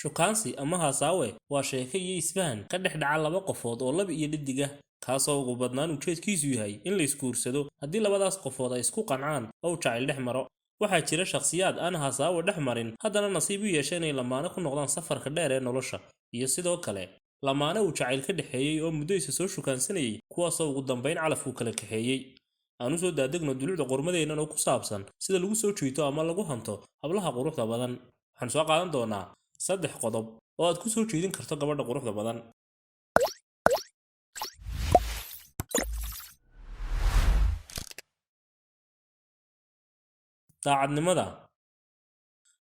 Shukaansi ama haasaawe waa sheeko iyo isfahan ka dhex dhaca laba qofood oo lab iyo dhedig ah, kaasoo ugu badnaan ujeedkiisu yahay in la isguursado haddii labadaas qofood ay isku qancaan oo uu jacayl dhex maro. Waxaa jira shakhsiyaad aan haasaawe dhex marin, haddana nasiib u yeesha inay lamaane ku noqdaan safarka dheer ee nolosha, iyo sidoo kale lamaane uu jacayl ka dhexeeyey oo muddo isa soo shukaansanayay, kuwaasoo ugu dambayn calafku kala kaxeeyey. Aan u soo daadegno dulucda qormadeennan oo ku saabsan sida lagu soo jiito ama lagu hanto hablaha quruxda badan. Waxaan soo qaadan doonaa 3 qodob oo aad ku soo jiidin karto gabadha quruxda badan. Daacadnimada.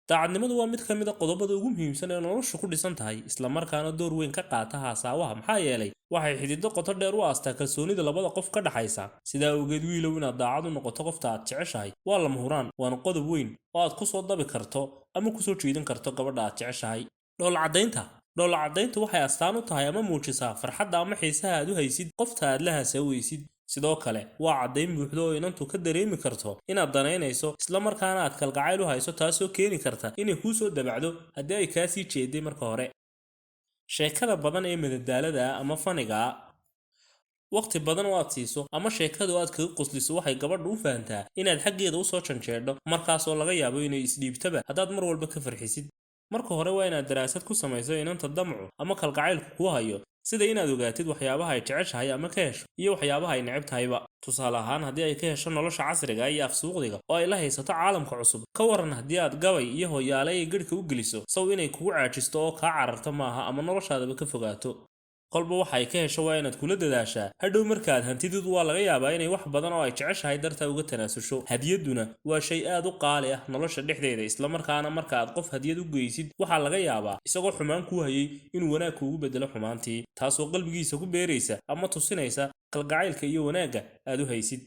Daacadnimadu waa mid ka mid a qodobada ugu muhiimsan ee noloshu ku dhisan tahay, isla markaana door weyn ka qaata haasaawaha, maxaa yeelay waxay xididdo qoto dheer u aastaa kalsoonida labada qof ka dhaxaysa. Sidaa awgeed, wiilow, inaad daacad u noqoto qofta aad jeceshahay waa lama huraan, waana qodob weyn oo aad ku soo dabi karto ama ku soo jiidan karto gabadha aad jeceshahay. Dhoolla-caddaynta. Dhoolla-caddayntu waxay astaan u tahay ama muujisaa farxadda ama xiisaha aad u haysid qofta aad la haasawaysid. Sidoo kale waa caddayn buuxda oo inantu ka dareemi karto inaad danaynayso, isla markaana aad kalgacayl u hayso, taasoo keeni karta inay kuu soo dabacdo haddii ay kaa sii jeeday marka hore. Sheekada badan ee madadaalada ah ama faniga ah. Waqti badan oo aad siiso ama sheekadu aad kaga qosliso waxay gabadhu u fahantaa inaad xaggeeda u soo janjeedho, markaasoo laga yaabo inay isdhiibtaba haddaad mar walba ka farxisid. Marka hore waa inaad daraasad ku samayso inanta damcu ama kalgacaylku kuu hayo, sida inaad ogaatid waxyaabaha ay jeceshahay ama ka hesho iyo waxyaabaha ay neceb tahayba. Tusaale ahaan, haddii ay ka hesho nolosha casriga iyo afsuuqdiga oo ay la haysato caalamka cusub, ka waran haddii aad gabay iyo hoyaale ay garhka u geliso, saw inay kugu caajisto oo kaa cararto maaha ama noloshaadaba ka fogaato. Kolba waxa ay ka hesho waa inaad kula dadaashaa. Hadhow markaad hantididu waa laga yaabaa inay wax badan oo ay jeceshahay dartaa uga tanaasusho. Hadiyadduna waa shay aad u qaali ah nolosha dhexdeeda, islamarkaana marka aad qof hadiyad u geysid waxaa laga yaabaa isagoo xumaan kuu hayay inuu wanaag kuugu bedelo xumaantii, taasoo qalbigiisa ku beeraysa ama tusinaysa kalgacaylka iyo wanaagga aad u haysid.